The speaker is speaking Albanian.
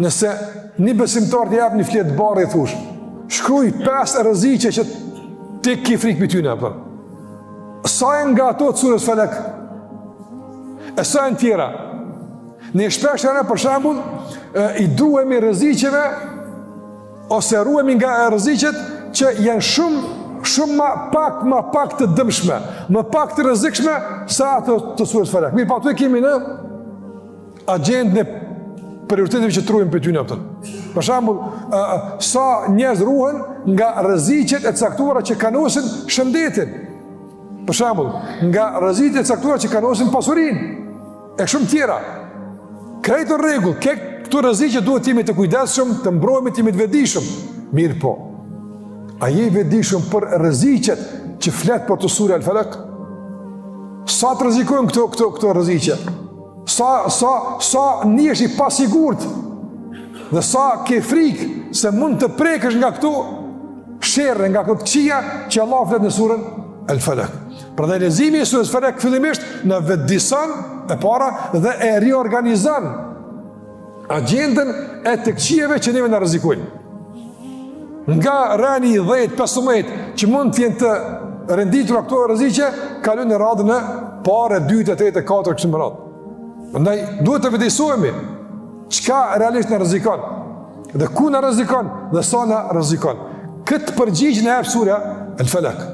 Nëse një besimtar t'i jep një fletë të bardhë i thush, shkruj pesë rreziqe që ti ki frikë prej tyne, apo. Sa janë nga ato të surës Felek? E sa janë tjera? Ne shpesh herë për shembull i druhemi rreziqeve ose ruhemi nga rreziqet që janë shumë shumë ma pak ma pak të dëmshme, më pak të rrezikshme se ato të surës Felek. Mirëpo ato i kemi në agjendën e prioriteteve që t'ruhemi prej tyne, kupton. Për shembull, sa njerëz ruhen nga rreziqet e caktuara që kanosin shëndetin. Për shembull, nga rreziqet e caktuara që kanosin pasurinë e shumë tjera. Krejt në rregull, ke këto rreziqe duhet të jemi të kujdesshëm, të mbrohemi, të jemi të vetëdijshëm. Mirëpo, a je i vetëdijshëm për rreziqet që flet për to surja Al-Falaq? Sa të rrezikojnë këto këto këto rreziqe? Sa, sa, sa nihesh i pasigurt dhe sa ke frikë se mund të prekësh nga këto sherre, nga këto të këqija që Allah flet në surën El Felek. Prandaj leximi i surës Felek fillimisht na vetëdijëson e para dhe e riorganizon agjendën e të këqijave që neve na rrezikojnë. Nga reni 10, 15, që mund të jenë të renditura këto rreziqe, kalojnë në radhën e parë, dytë, tretë, katërt, kështu me radhë. Prandaj duhet të vetëdijësohemi çka realisht na rrezikon dhe ku na rrezikon dhe sa na rrezikon. Këtë përgjigje na jep surja El Felek.